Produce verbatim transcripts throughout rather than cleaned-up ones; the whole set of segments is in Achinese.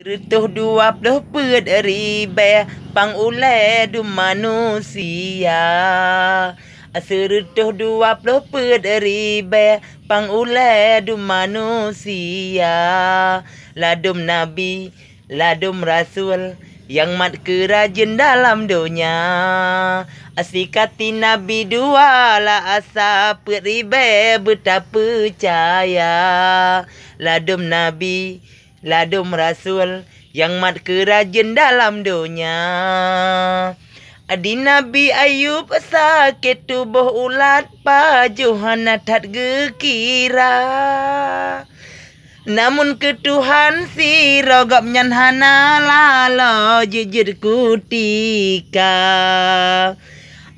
Reutôh dua ploh peuet ribée pang ulée dum manusia. Sireutôh dua ploh peuet ribée pang ulée dum manusia. Ladôm nabi, ladôm rasul, nyang mat keurajeuen dalam donya. Sikati nabi dua la asa peuet ribée beutapeucaya. Ladôm nabi, ladôm rasul, nyang mat keurajeuen dalam donya. Di Nabi Ayub sakét tuboh ulat, pajoh hana that geukira. Namun keu Tuhan sidroe gobnyan hana laloe jeuet-jeuet kutika.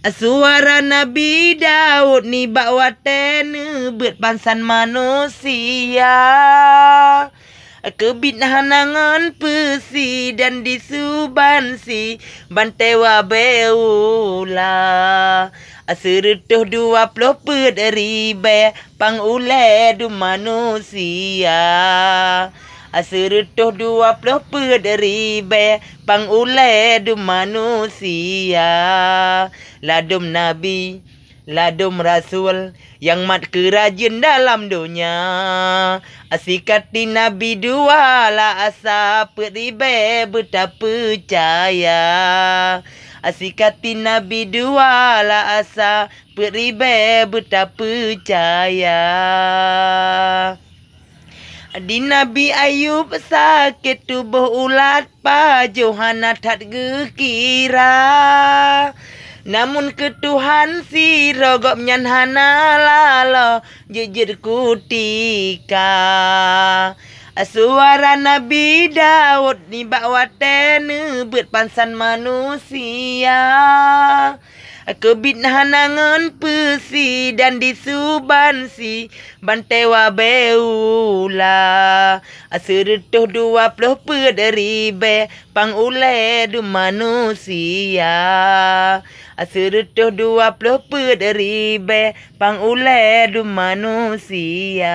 Suara Nabi Daud nibak watée neubeuet pansan manusia. Keubiet hana ngon peusi dan disuban si bantewa beula. Sireutôh dua ploh peuet ribée pang ulée dum manusia. Sireutôh dua ploh peuet ribée pang ulée dum manusia. Ladôm nabi, ladôm rasul, nyang mat keurajeuen dalam donya. Sikati nabi dua la asa peuet ribée beutapeucaya. Sikati nabi dua la asa peuet ribée beutapeucaya. Di Nabi Ayub sakét tuboh ulat, pajoh hana that geukira. Namun keu Tuhan sidroe gobnyan hana laloe jeuet-jeuet kutika. Suara Nabi Daud nibak watée neubeuet pansan manusia. Keubiet hana ngon peusi dan disuban si bantewa beula. Sireutôh dua ploh peuet ribée pang ulée dum manusia. Sireutôh dua ploh peuet ribée pang ulée dum manusia.